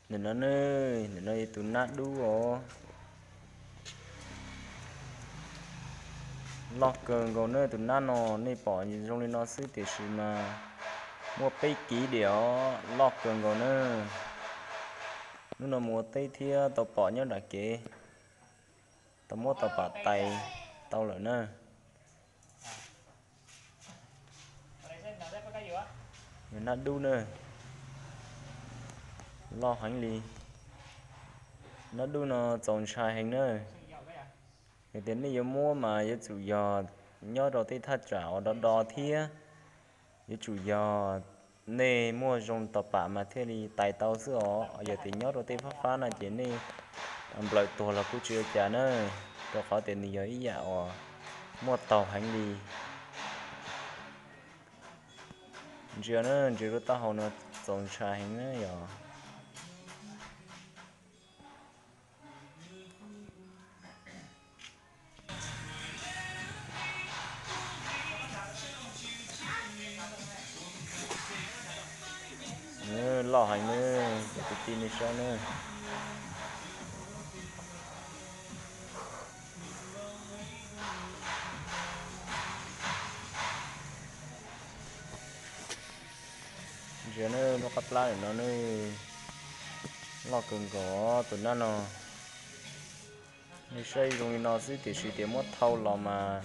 Ntawm no ne, ntawm no yog tus nab dub os. Loj kawg nkaus na, tus nab no nej pom zoo li no xwb tiam sis mas muaj peb kiv diam os, loj kawg nkaus na. Hnub no mus ua teb thiab tau pom nyob nram kev, tau muab tau pam tais tau lawm na. Yog nab dub na, loj heev li. Nab dub no txaus ntshai heev na. Yog tias nej yuav muab mas yuav tsum yog nyob rau tej thaj tsam uas do do thiab yuav tsum yog nej muaj zoo tau pam mas thiaj li tais tau xwb os. Yog tias nyob rau tej fab fab no ces nej nplawm tuag los kuj tsis ua cas na, rau qhov tias nws yog ib yam uas muaj taug heev li. Ntsia na, ntsia lub taub hau no txaus ntshai heev na yog. Loj heev na, cov kwv tij nej saib na. Ntsia na, lub qab plab no ne, loj kawg nkaus tus nab no. Nej saib zoo li no xwb tiam sis tias muab thau los mas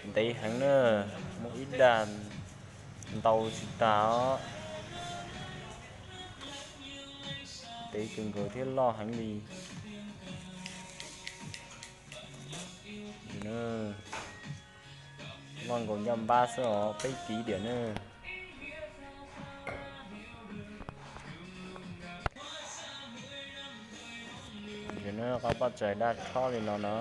ntev heev na, muaj ib dag ntau tsis tag os. Ntev kawg nkaus thiab loj heev li. Loj nkaus ncaj npab xwb os, peb kiv diam ne. Ntsia na, qab paj tsais daj rhob li no no.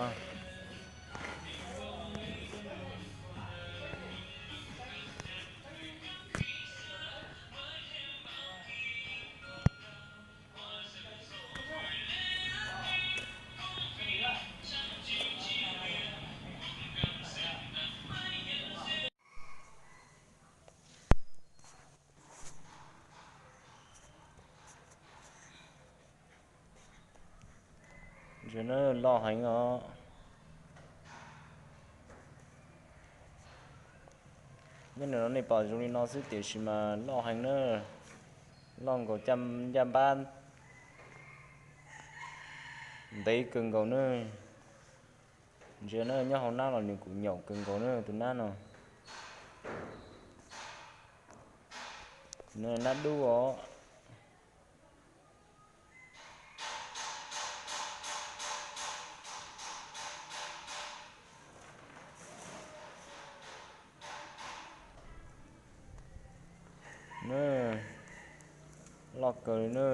Ntsia na, loj heev os. Nyob ntawm no nej pom zoo li no xwb tiam sis mas loj heev na, loj nkaus ncaj npab, ntev kawg nkaus na. Ntsia na, nyob hauv nab los nws kuj nyaum kawg nkaus na tus nab no. Nab dub os. Loj kawg li na.